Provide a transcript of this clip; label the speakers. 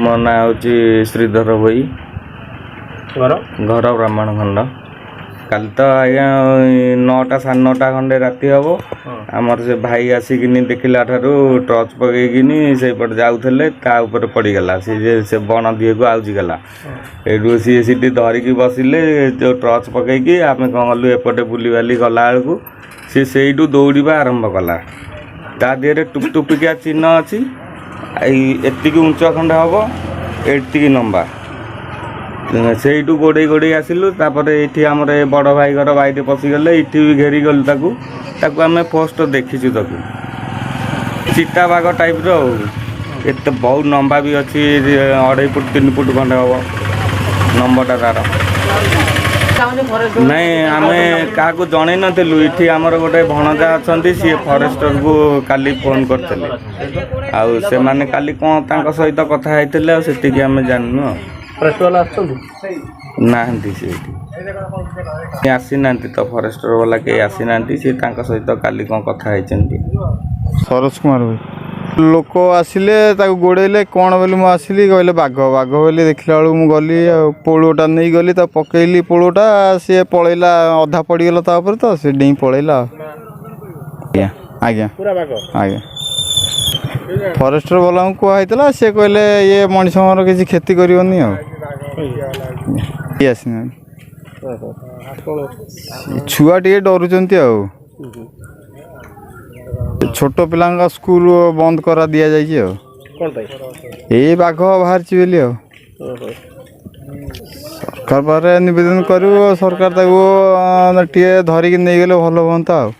Speaker 1: ମୋ ନାଁ ହେଉଛି ଶ୍ରୀଧର ଭୋଇ।
Speaker 2: ଘର?
Speaker 1: ଘର ବ୍ରାହ୍ମଣଖଣ୍ଡ। କାଲି ତ ଆଜ୍ଞା 9ଟା 9:30 ଖଣ୍ଡେ ରାତି ହେବ, ଆମର ସେ ଭାଇ ଆସିକିନି ଦେଖିଲା ଠାରୁ ଟର୍ଚ୍ଚ ପକେଇକିନି ସେଇପଟେ ଯାଉଥିଲେ, ତା ଉପରେ ପଡ଼ିଗଲା। ସେ ଯେ ସେ ବଣ ଦିହକୁ ଆଉଜିଗଲା। ଏଇଠୁ ସିଏ ସେଠି ଧରିକି ବସିଲେ ଯେଉଁ ଟର୍ଚ୍ଚ ପକେଇକି। ଆମେ କ'ଣ କଲୁ, ଏପଟେ ବୁଲିବାଲି ଗଲାବେଳକୁ ସିଏ ସେଇଠୁ ଦୌଡ଼ିବା ଆରମ୍ଭ କଲା। ତା ଦେହରେ ଟୁପଟୁପିକିଆ ଚିହ୍ନ ଅଛି। ଏଇ ଏତିକି ଉଞ୍ଚ ଖଣ୍ଡେ ହେବ, ଏତିକି ଲମ୍ବା। ସେଇଠୁ ଗୋଡ଼େଇ ଗୋଡ଼େଇ ଆସିଲୁ। ତାପରେ ଏଇଠି ଆମର ଏ ବଡ଼ ଭାଇ ଘର ବାଇରେ ପଶିଗଲେ। ଏଇଠି ବି ଘେରିଗଲୁ ତାକୁ। ତାକୁ ଆମେ ଫାଷ୍ଟ ଦେଖିଛୁ, ତାକୁ ଚିତା ବାଘ ଟାଇପ୍ର। ଆଉ ଏତେ ବହୁତ ଲମ୍ବା ବି ଅଛି, 2.5 ଫୁଟ 3 ଫୁଟ ଖଣ୍ଡେ ହେବ ଲମ୍ବଟା ତାର। ନାଇଁ, ଆମେ କାହାକୁ ଜଣେଇ ନଥିଲୁ। ଏଠି ଆମର ଗୋଟେ ଭଣଜା ଅଛନ୍ତି, ସିଏ ଫରେଷ୍ଟରକୁ କାଲି ଫୋନ୍ କରିଥିଲେ। ଆଉ ସେମାନେ କାଲି କ'ଣ ତାଙ୍କ ସହିତ କଥା ହେଇଥିଲେ, ଆଉ ସେତିକି ଆମେ ଜାଣିନୁ। ଆଉ
Speaker 2: ଫରେଷ୍ଟ ବାଲା ଆସୁଛନ୍ତି?
Speaker 1: ନାହାନ୍ତି, ସେଇଠି ଆସିନାହାନ୍ତି ତ, ଫରେଷ୍ଟର ବାଲା କେହି ଆସିନାହାନ୍ତି। ସିଏ ତାଙ୍କ ସହିତ କାଲି କ'ଣ କଥା ହେଇଛନ୍ତି।
Speaker 3: ସରୋଜ କୁମାର ଭାଇ। ଲୋକ ଆସିଲେ, ତାକୁ ଗୋଡ଼େଇଲେ। କ'ଣ ବୋଲି ମୁଁ ଆସିଲି, କହିଲେ ବାଘ ବାଘ ବୋଲି। ଦେଖିଲା ବେଳକୁ ମୁଁ ଗଲି ଆଉ ପୋଳୁଟା ନେଇଗଲି, ତାକୁ ପକେଇଲି ପୋଳୁଟା, ସିଏ ପଳେଇଲା। ଅଧା ପଡ଼ିଗଲା ତା ଉପରେ ତ ସେ ଡେଇଁ ପଳେଇଲା। ଆଜ୍ଞା ଆଜ୍ଞା।
Speaker 2: ପୁରା ବାଘ?
Speaker 3: ଆଜ୍ଞା। ଫରେଷ୍ଟର ବାଲାଙ୍କୁ କୁହା ହେଇଥିଲା, ସିଏ କହିଲେ ଇଏ ମଣିଷଙ୍କର କିଛି କ୍ଷତି କରିବନି। ଆଉ କିଏ ଆସିନାହାନ୍ତି। ଛୁଆ ଟିକେ ଡରୁଛନ୍ତି, ଆଉ ଛୋଟ ପିଲାଙ୍କ ସ୍କୁଲ ବନ୍ଦ କରା ଦିଆଯାଇଛି। ଆଉ
Speaker 2: କ'ଣ ପାଇଁ?
Speaker 3: ଏଇ ବାଘ ବାହାରିଛି ବୋଲି। ଆଉ ସରକାର ପାଖରେ ନିବେଦନ କରିବୁ, ସରକାର ତାକୁ ଟିକେ ଧରିକି ନେଇଗଲେ ଭଲ ହୁଅନ୍ତା। ଆଉ